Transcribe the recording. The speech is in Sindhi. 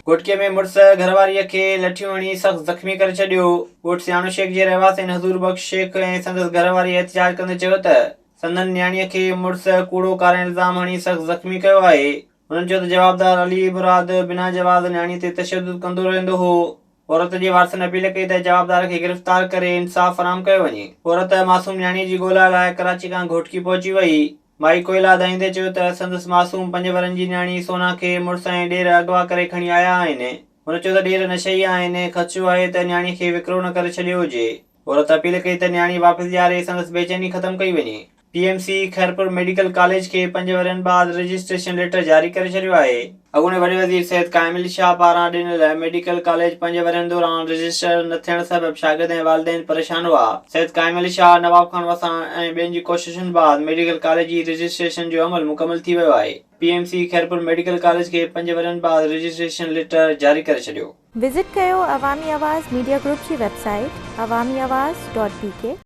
گهوٽڪي ۾ مڙس گهرواريء کي لٺيون هڻي سخت زخمي ڪري ڇڏيو. ڳوٺ سياڻو شيخ جي رهواسين حضور بخش شيخ ۽ سندس گهرواري احتجاج ڪندي چيو ته سندن نياڻيء کي مڙس ڪوڙو ڪارنهن الزام هڻي سخت زخمي ڪيو آهي. هنن چيو ته جوابدار علي مراد بنا جواز نياڻيء تي تشدد ڪندو رهندو هو. عورت جي وارثن اپيل ڪئي ته جوابدار کي گرفتار ڪري انصاف فراهم ڪيو وڃي. عورت معصوم نياڻيء جي ڳولا لاء ڪراچي کان گهوٽڪي پهچي وئي. مائي ڪوئلا دانهيندي چيو ته سندس معصوم پنج ورهين جي نياڻي سونا کي مڙس ۽ ڏير اغوا ڪري کڻي آيا آهن. هن چيو ته ڏير نشئي آهن، خدشو آهي ته نياڻي کي وڪرو نه ڪري ڇڏيو هجي. عورت اپيل ڪئي ته نياڻي واپس ڏياري سندس بيچيني ختم ڪئي وڃي. P M C Khairpur medical college کي پنج ورهين بعد رجسٽريشن ليٽر جاري ڪري ڇڏيو آهي. اڳوڻي وڏي وزير سيد قائم علي شاهه پاران ڏنل ميڊيڪل ڪاليج پنج ورهين دوران رجسٽر نه ٿيڻ سبب شاگرد ۽ والدين پريشان هئا. سيد قائم علي شاهه، نواب خان وساڻ ۽ ٻين جي ڪوششن بعد ميڊيڪل ڪاليج جي رجسٽريشن جو عمل مڪمل ٿي ويو آهي. P M C Khairpur medical college کي پنج ورهين بعد رجسٽريشن ليٽر جاري ڪري ڇڏيو. وزٽ ڪيو عوامي آواز ميڊيا گروپ جي website Awami Awaz dot B K.